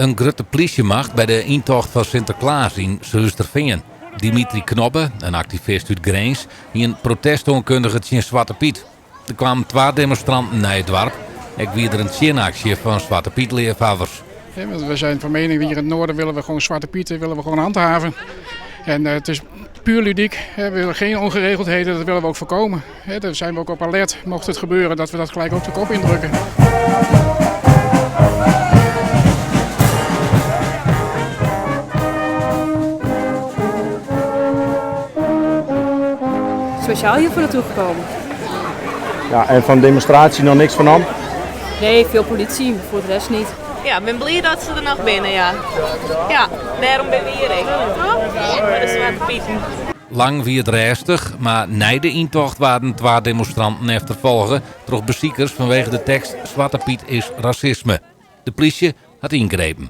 In grutte plysjemacht by de yntocht fan Sinterklaas yn Surhústerfean. Dimitri Knobbe, in aktivist út Grins, hie in protest oankundige tsjin Swarte Pyt. Der kwamen twa demonstranten nei it doarp. Ek wie der in tsjinaksje fan Swarte Pyt-leafhawwers. We zijn van mening, hier in het noorden willen we gewoon Zwarte Pieten willen we gewoon handhaven. En het is puur ludiek. We willen geen ongeregeldheden, dat willen we ook voorkomen. Daar zijn we ook op alert, mocht het gebeuren, dat we dat gelijk ook de kop indrukken. Speciaal hiervoor naartoe gekomen. Ja, en fan demonstraasje noch niks fernommen? Nee, veel politie, voor de rest niet. Ja, ik ben blij dat ze der noch binne, ja. Ja, dêrom binne we hjir ek, toch? Foar de Swarte Pieten. Lang wie it rêstich, mar nei de yntocht waarden twa demonstranten efterfolge troch besikers fanwege de tekst 'Swarte Pyt is rasisme'. De plysje hat yngrepen.